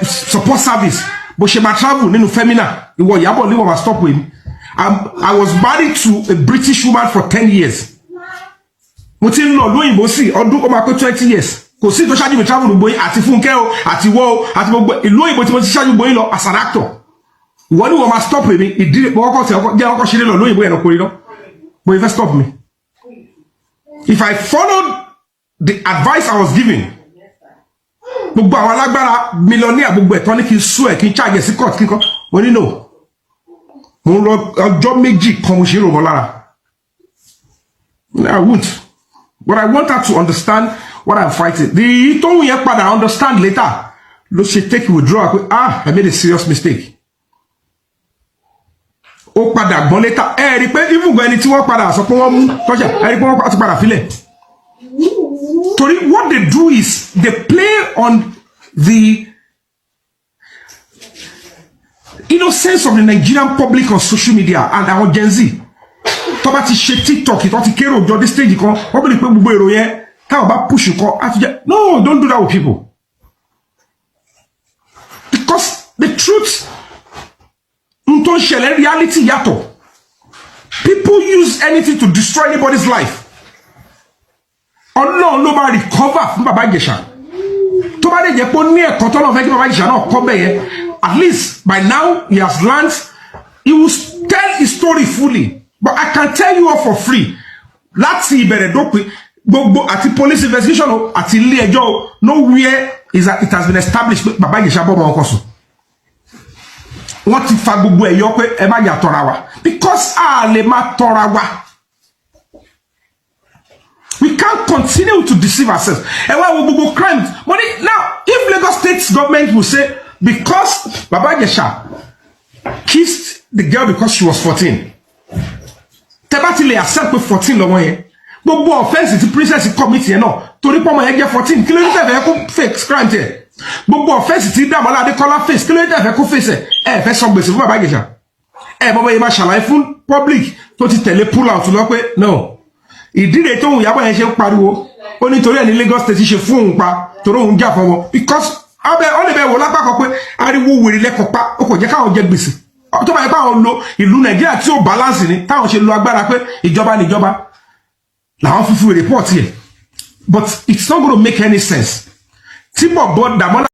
support service bó ṣe máa travel nínú Femina. Ìwọ Ìyábọ̀ ní wọ́n máa stop èmi. I was married to a British woman for 10 years. Mo ti ń lọ lóyìnbó sí ọdún, ó máa pé 20 years. Kò sí tó ṣáájú mi travel gbogbo yín, àti Fúnkẹ́ o, àti wọ́ o, àti gbogbo ìlú òyìnbó tí mo ti ṣáájú gbogbo yín lọ as an actor. Ìwọ ni wọ́n máa stop èmi. Ìdílé mo kọ́kọ́ tẹ ọkọ jẹ́ ọkọ̀ ṣeré lọ lóyìnbó yẹn lọ kórè lọ mo ìfẹ́ stop mi. If I followed the advice I was given, gbogbo àwọn alágbára millionaire, gbogbo ẹ̀tọ́ ní kí n sue ẹ̀, kí n charge ẹ̀ sí court, kí n kọ́ mo ní no. Mo ń lọ ọjọ́ 2 kan, mo ṣe é rò mọ́ lára. I won't, but I want her to understand what I'm fighting. The tóun yẹn padà understand later ló ṣe take withdrawal pé, "Ah, I made a serious mistake." Ó padà gbọ́n later. Ẹ rí i pé even gan, ẹni tí wọ́n padà sọ pé wọ́n mú tọ́jà, ẹ rí i pé wọ́n ti padà filẹ̀, torí what they do is they play on the innocence of the Nigerian public on social media and àwọn Gen Z tó bá ti ṣe TikTok, tó ti kérò jọ dé stage kan, wọ́n bẹ̀rẹ̀ pé gbogbo èrò yẹn táwọn bá push kan á ti jẹ́. No, don't do that with people, because the truth n tó ń ṣẹlẹ̀, reality yàtọ̀. People use anything to destroy anybody's life. Ọlọ́run ló máa recover fún Bàbá Ìjẹ̀ṣà. Tó bá dé jẹ́ pé ó ní ẹ̀kọ́ tọ́lọ́ fẹ́ kí Bàbá Ìjẹ̀ṣà náà kọ́ bẹ́ẹ̀ yẹn, at least by now he has learned. He will tell his story fully, but I can tell you all for free, láti ìbẹ̀rẹ̀ dópin, gbogbo àti police investigation o, àti ilé ẹjọ́ o, nowhere is that it has been established pé Bàbá Ìjẹ̀ṣà bọ́ ọmọ ọkọ sùn. Wọ́n ti fa gbogbo ẹ̀ yọ pé ẹ má yà tọ́ra wa, because a lè má tọ́ra wa. We can't continue to deceive ourselves. Ẹ wá wo gbogbo crime mo ní. Now, if Lagos State government will say because Baba Ìjẹ̀ṣà kissed the girl because she was 14, tẹ́ bá ti lè accept pé 14 lọ́wọ́ yẹn, gbogbo offence tí Princess commit yẹn náà, torí pọ́nmọ yẹn jẹ́ 14, kí ló ní tẹ̀fẹ́ kó face crime tiẹ̀? Gbogbo offence tí Dàmọ́lá Adékọ́lá face, kí ló ní tẹ̀fẹ́ kó face ẹ̀? Ẹ fẹ́ sọ gbèsè fún Bàbá Ìjẹ̀ṣà. Ẹ bọ́bọ́ yẹn máa ṣàlàyé fún public tó ti tẹ̀lé pull out lọ pé no. Ìdí rèé tóun Ìyábọ̀ yẹn ṣe ń pariwo, ó nítorí ẹ̀ ní Lagos State ṣe fún òun pa, torí òun jà fọwọ́, because ọbẹ̀ ọ lè bẹ̀ wò lápá kan pé ariwo wèrè lẹ́kọ̀ọ́ pa, ó kò jẹ́ káwọn jẹ gbèsè. Tó bá yẹ pé àwọn lo ìlú Nàìjíríà tí ó balance ni, táwọn ṣe lo agbára pé ìjọba níjọba làwọn fífi report yẹ, but it's not gonna make any sense tí bọ̀bọ̀ Dàmọ́lá.